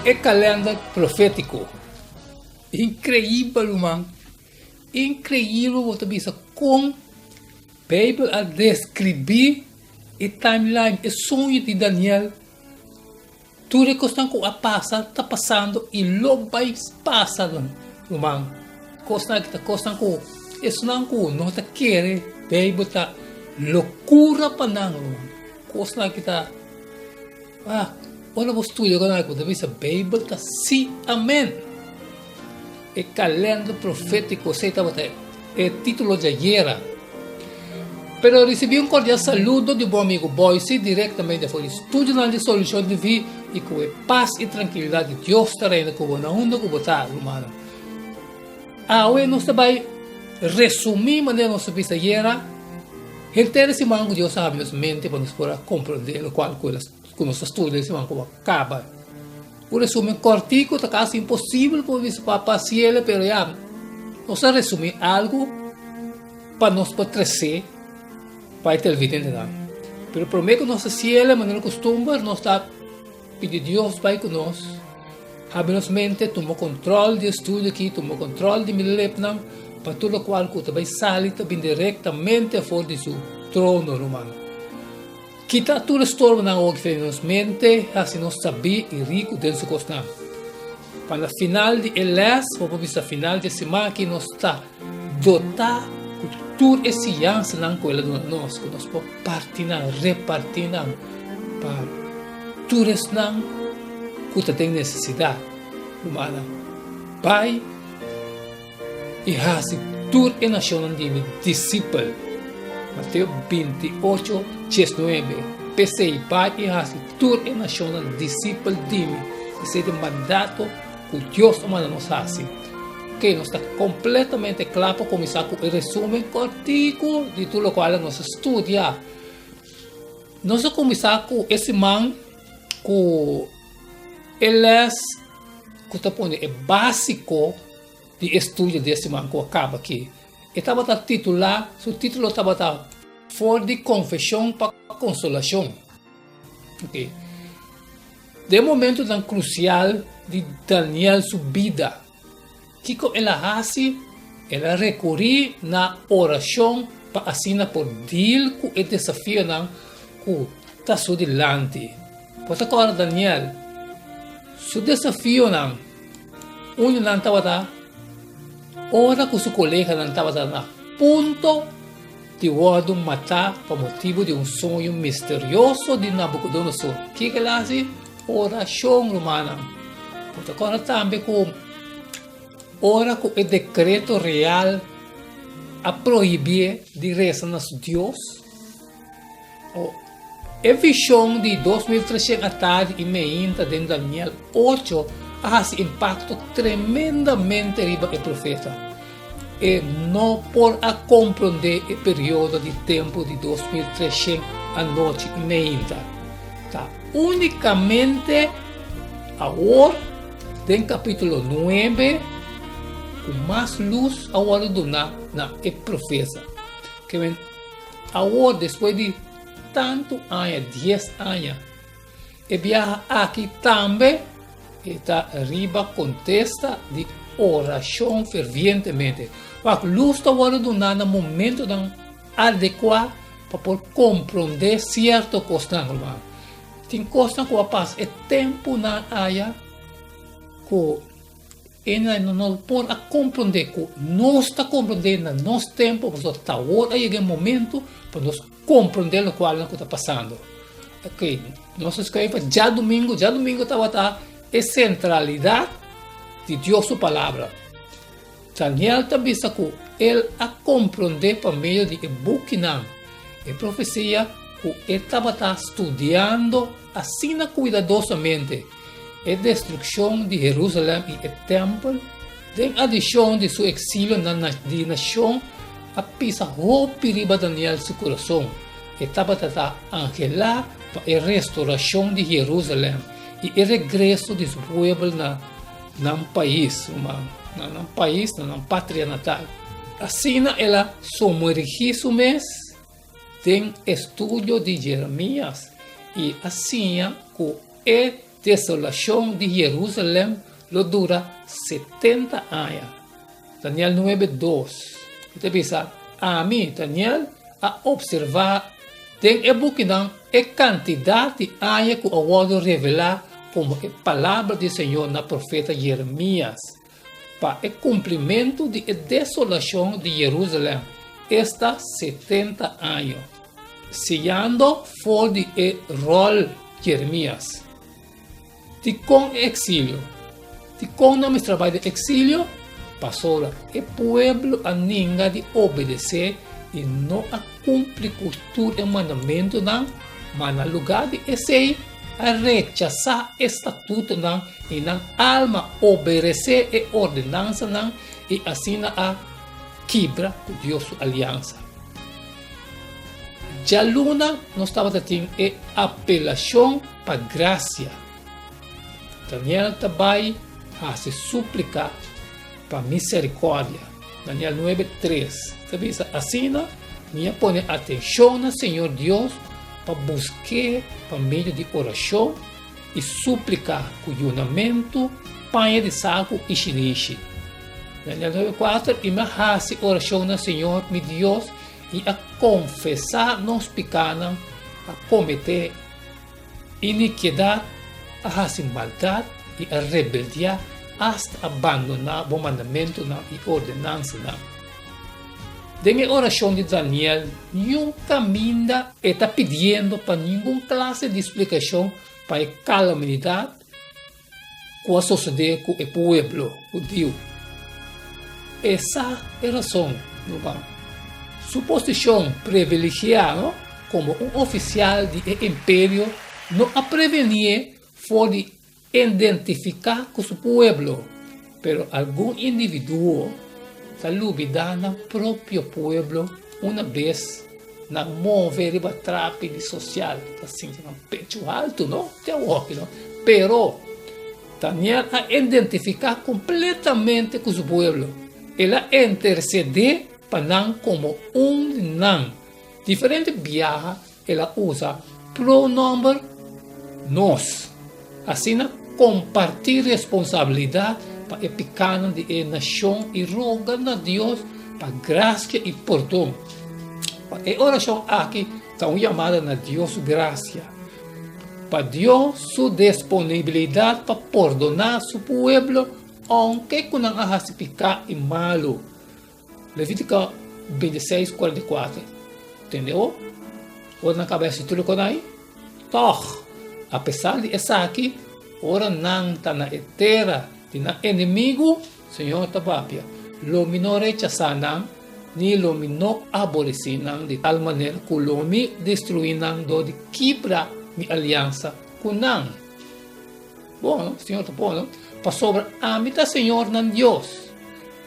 E kalender profétiko. Inkreibel, ruman. Inkreibel bo ta bisa kon Beibel a deskribí e timeline, e soño di Daniel. Tur e kosnan ku a pasa, ta pasando i lo bai pasa, ruman. Kosnan aki ta kosnan ku esnan ku no ta kere Beibel ta lokura pa nan, ruman. Kosnan aki ta, ah, ora bo studia kosnan aki bo ta bisa Beibel ta sí, amen. E kalender profétiko, esei tabata e título djayera. Pero risibí un kordial saludo di bo amigu Boyce direktamente for di studionan di Solushon TV i ku e pas i trankilidat di Dios ta reina ku bo na unda ku bo ta, rumannan. Awe nos ta bai resumí manera nos a bisa ayera henter e siman ku Dios a habri nos mente pa nos por a komprondé lokual ku nos ta studia e siman ku a kaba. Un resumen kòrtiku ta kasi imposibel pa bisa pa pa hasiel, pero ya, nos a resumí algu pa nos por tresé pa e televidentenan. Pero promé ku nos hasiel, manera kustumber, nos ta pidi Dios bai ku nos, habri nos mente, tuma kontròl di e studio aki, tuma kontròl di mi lepnan, pa tur lokual ku ta bai sali ta bin direktamente for di su trono, ruman. Kita tur e storbonan awor ki ta den nos mente, hasi nos sabí i riku den su kosnan. Pa na final di e lès, bo por bisa final di e siman aki, nos ta dotá ku tur e siñansanan ku el a duna nos, ku nos por parti nan, repartí nan pa tur esnan ku ta den nesesidat. Rumannan, bai I hasi tur e nashonnan di mi disipel. Mateo 28, 19. P'esei, bai i hasi tur e nashonnan disipel di mi. Esei ta e mandato ku Dios a manda nos hasi. Oke, nos ta kompletamente kla pa kuminsá ku e resumen kòrtiku di tur lokual nos a studia. Nos a kuminsá ku e siman ku e lès ku ta pone e básiko di e studio di e siman ku a kaba aki. E tabata titulá, su título tabata For di Konfeshon pa Konsolashon. Oke. Den momentonan krusial di Daniel su bida, kiko el a hasi? El a rekurí na orashon pa asina por deal ku e desafionan ku ta su dilanti. Bo ta kòrda Daniel su desafionan? Un di nan tabata ora ku su koleganan tabata na punto di wòrdu matá pa motibu di un soño misterioso di Nabukodonosor. Kiko el a hasi? Orashon, rumannan. Bo ta kòrda tambe ku ora ku e dekreto real a prohibié di resa na su Dios? E vishon di 2300 atardi i meinta den Daniel ocho a hasi impakto tremendamente riba e profeta. E no por a komprondé e periodo di tempu di 2300 anochi i meinta. Ta únikamente awor den kapítulo nuebe ku mas lus a wòrdu duná na e profesa. Awor, despues di tantu aña, dies aña, e biaha aki tambe e ta riba kontesta di orashon fervientemente. Wak, lus ta wòrdu duná na momentonan adekuá pa por komprondé sierto kosnan, ruman. Tin kosnan ku a pasa e tempunan aya ku. E no por a komprondé ku nos ta komprondé na nos tempu, pasobra ta awor a yega e momento pa nos komprondé lokualnan ku ta pasando. Ok, nos a skohe pa djadumingu, djadumingu tabata e sentralidat di Dios su Palabra. Daniel ta bisa ku el a komprondé pa medio di e bukinan e profesia ku e tabata studiando asina kuidadosamente. E destrukshon di Herusalèm i e tèmpel, den adishon di su eksilio na di nashon, a pisa hopi riba Daniel su kurason. E tabata ta anhelá pa e restorashon di Herusalèm i e regreso di su pueblo na nan pais, ruman, na nan pais, na nan patria natal. Asina el a sumergí su mes den estudio di Jeremias i a siña ku e. desolashon di Jerusalèm lo dura 70 aña. Daniel 9, 2 e ta bisa, Ami, Daniel, a opservá den e bukinan e kantidat di aña ku a wòrdu revelá komo e palabra di Señor na profeta Jeremias, pa e kumplimentu di e desolashon di Jerusalèm, esta 70 aña. Siñando for di e ròl Jeremias. Dikon e eksilio? Dikon nan mester a bai den eksilio? Pasobra e pueblo a ninga di obedesé i no a kumpli ku tur e mandamentunan, ma na lugá di esei a rechasá e statutonan i nan alma oberesé e ordenansanan i asina a kibra ku Dios su aliansa. Djaluna nos tabata tin e apelashon pa grasia. Daniel ta bai hasi súplika pa miserikòrdia. Daniel 9:3 ta bisa, Asina mi a pone atenshon na Señor Dios pa busk'é pa medio di orashon i súplika ku yunamentu, paña di saku i shinishi. Daniel 9:4 I mi a hasi orashon na Señor mi Dios i a konfesá nos pikánan, a kometé Inikidat, a hasi maldat i a rebeldiá asta a bandoná bo mandamentunan i ordenansanan. Den e orashon di Daniel, niun kaminda e ta pidiendo pa ningun klase di splikashon pa e kalamidat ku a sosodé ku e pueblo hudiu. E sa e rason, ruman. Su posishon privilegiá komo un ofisial di e imperio no a prevenié for di identifiká ku su pueblo, pero algun individuo ta lubidá nan propio pueblo una bes nan move riba trapi di sosial, ta sinti nan pechu haltu, no? Te awoki, no? Pero Daniel a identifiká kompletamente ku su pueblo. El a intersedé pa nan komo un di nan. Diferente biaha el a usa pronòmber nos, asina kompartí responsabilidat pa e pikánan di e nashon i roga na Dios pa grasia i pordon. Pa e orashon aki ta un yamada na Dios su grasia, pa Dios su disponibilidat pa pordoná su pueblo ounke ku nan a hasi piká i malu. Levítico 26, 44. Tende o? Ora nan kaba hasi tur loke nan ai? Tòg, apesar di esaki, ora nan ta na e tera di nan enemigu, Señor ta papia, Lo mi no rechasá nan, ni lo mi no aboresí nan di tal manera ku lo mi destruí nan dor di kibra mi aliansa ku nan. Bon, Señor ta pone, pasobra ami ta Señor nan Dios,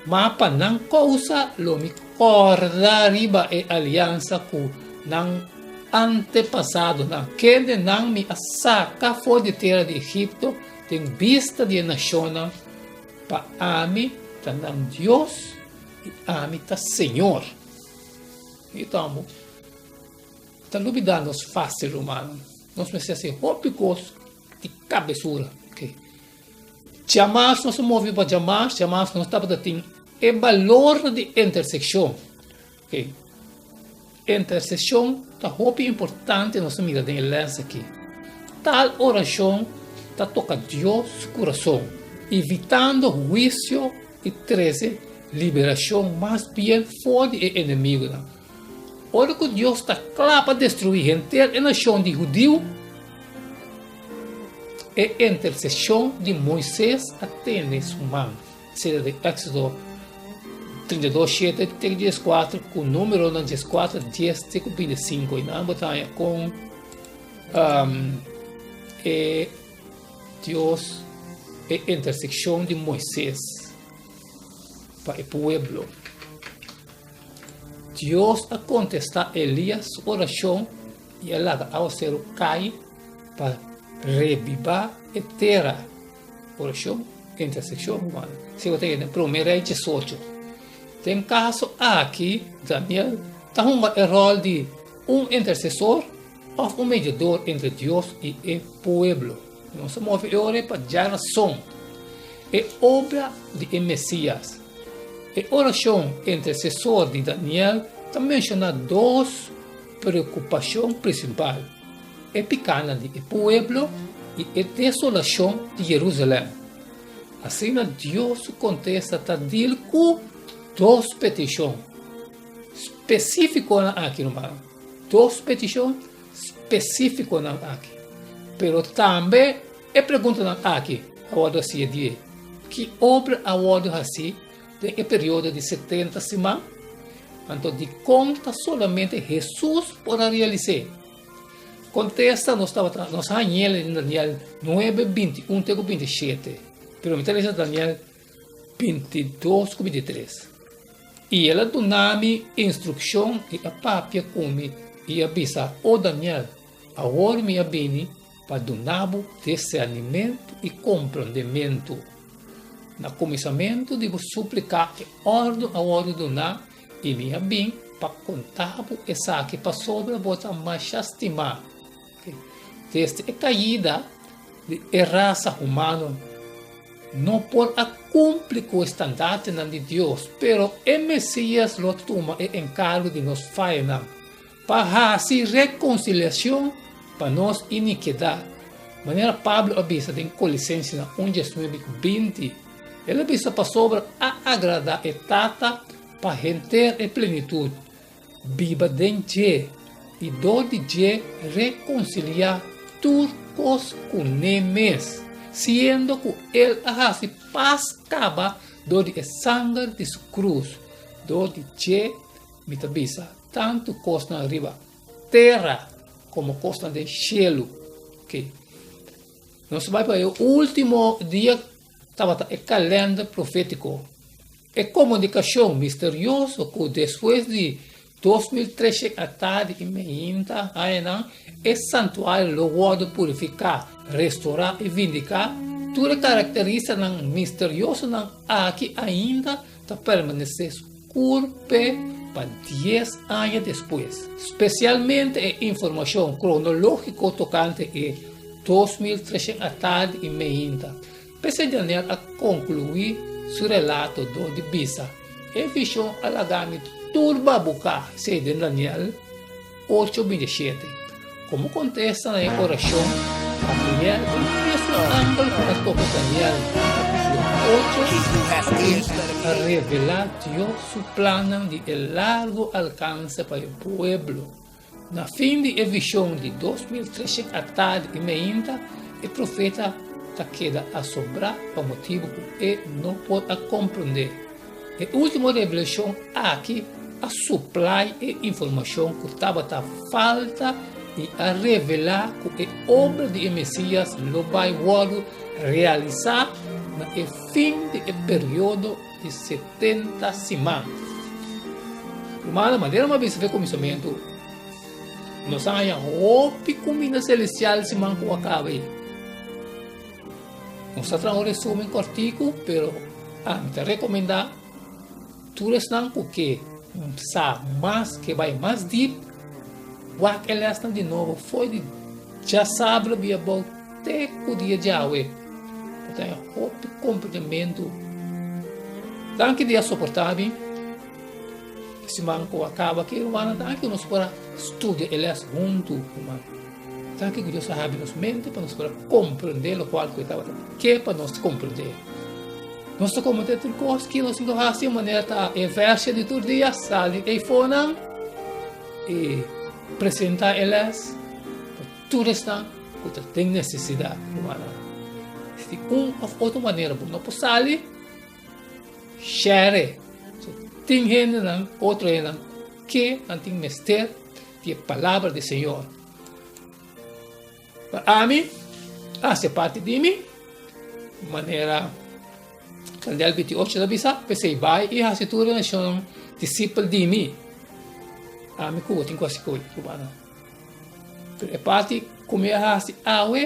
ma pa nan kousa lo mi kòrda riba e aliansa ku nan antepasadonan, kende nan mi a saka for di tera di Egipto den bista di e nashonnan, pa ami ta nan Dios i ami ta Señor. I tambo ta lubidá nos fásil, rumannan. Nos mester hasi hopi kos di kabesura. Okay. Djamas nos a move pa djamas, djamas nos tabata tin e balor di intersekshon. Okay. Interseshon ta hopi importante nos a mira den e les aki. Tal orashon ta toka Dios su kurason, evitando huisio i trese liberashon mas bien for di e enemigunan. Ora ku Dios ta kla pa destruí henter e nashon di hudiu, e interseshon di Moises a tene su man. Sera den Éxodo 32, 7 te 14 ku Númeronan 14, 10 te ku 25. I nan bo ta haña kon um, e Dios e intersekshon di Moises pa e pueblo. Dios a kontestá Elias su orashon i a laga awaseru kai pa rebibá e tera. Orashon, intersekshon humano. Si bo ta yega den Promé Rei 18. Den kaso aki, Daniel ta hunga e ròl di un intersesor òf un mediador entre Dios i e pueblo. Nos a move e ora pa djarason. E obra di e Mesias. E orashon intersesor di Daniel ta menshoná dos preokupashon prinsipal, e pikánan di e pueblo i e desolashon di Jerusalèm. Asina Dios su kontesta ta dil ku dos petishon spesífikonan aki, ruman. Dos petishon spesífikonan aki. Pero tambe e preguntanan aki a wòrdu hasí e dia, Ki obra a wòrdu hasí den e periodo di setenta siman? Anto dikon ta solamente Hesus por a realis'é? Kontesta nos tabata nos hañ'el den Daniel nuebe, 21 te ku 27, pero mi ta lesa Daniel 22 ku 23. I el a duna mi instrukshon i a papia ku mi i a bisa, O Daniel, awor mi a bini pa duna bo disernimentu i komprondementu. Na kuminsamentu di bo supliká e òrdu a wòrdu duná i mi a bin pa konta bo esaki pasobra bo ta masha stimá. Desde e kaida di e rasa humano no por a kumpli ku e standartenan di Dios, pero e Mesias lo tuma e enkargo di nos fayonan pa hasi rekonsiliashon pa nos inikidat. Manera Pablo a bisa den Kolisensenan un diesnuebe ku 20, el a bisa pasobra a agradá e Tata pa henter e plenitut Biba den dje, i dor di dje rekonsiliá tur kos ku n'e mes, siendo ku el a hasi pas kaba dor di e sanger di su krus. Dor di dje, mi ta bisa, tantu kosnan riba tera komo kosnan den shelu. Oké. Nos bai pa e último dia tabata e kalènder profétiko. E komunikashon misterioso ku despues di 2300 atardi i meinta añanan e santuario lo wòrdu purifiká, restorá i vindiká, tur e karakteristanan misteriosonan aki ainda ta permanesé skur p'e pa dies aña despues. Spesialmente e informashon kronológiko tokante e 2300 atardi i meinta. P'esei Daniel a konkluí su relato dor di bisa, E vishon a laga mi tur babuká, esei den Daniel ocho 27. Komo kontesta na e orashon, Gabriel, e mesun angel ku a topa Daniel den kapítulo ocho, a bin a revelá Dios su plannan di e largu alkanse pa e pueblo. Na fin di e vishon di 2300 atardi i meinta, e profeta ta keda asombrá pa motibu ku e no por a komprondé. E último revelashon aki a suplai e informashon ku tabata falta i a revelá ku e obra di e Mesias lo bai wòrdu realisá na e fin di e periodo di 70 siman. Rumannan, manera mi a bisa fe kuminsamentu, nos a haña hopi kuminda selestial siman ku a kaba ei. Nos a traha un resumen kòrtiku, pero ami ta rekomendá tur esnan ku ke sa mas, ke bai mas dip, wak e lèsnan di nobo for di djasabra bia bou te ku dia djawe. Bo ta haña hopi komprendementu. Danki di a soportá mi e siman ku a kaba aki, rumannan. Danki ku nos por a studia e lès huntu, ruman. Danki ku Dios a habri nos mente pa nos por a komprendé lokual ku e tabata ke pa nos komprendé. Nos ta komprendé tur kos ki nos tin ku hasi manera ta e vèrsio di tur dia, sali eifonan i presentá e lès pa tur esnan ku ta den nesesidat, rumannan. Si di un òf otro manera bo no por sali, share. So, tin hendenan, otro hendenan ke nan tin mester di e palabra di Señor. Pa ami, hasi parti di mi, manera Daniel 28 ta bisa, p'esei bai i hasi tur e nashonnan disipel di mi. Ami ku bo tin ku hasi koe, rumannan. Pero e parti ku mi a hasi awe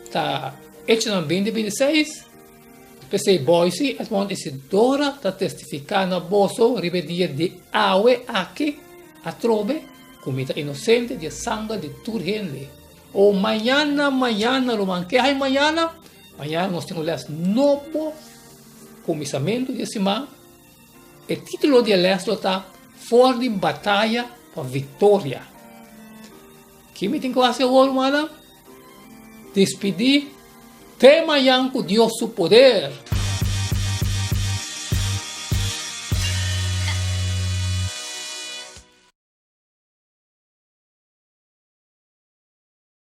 ta Echonan 20, 26. P'esei Boise, Edmond Isidora ta testifiká na boso riba e dia di awe aki atrobe ku mi ta inosente di e sanger di tur hende. O mañana, mañana, ruman. Ke hay mañana? Mañana nos tin un les nobo, kuminsamentu di e siman. E título di e les lo ta For di Bataya pa Viktoria. Ki mi tin ku hasi awor, rumannan? Dispidí te mañan ku Dios su poder.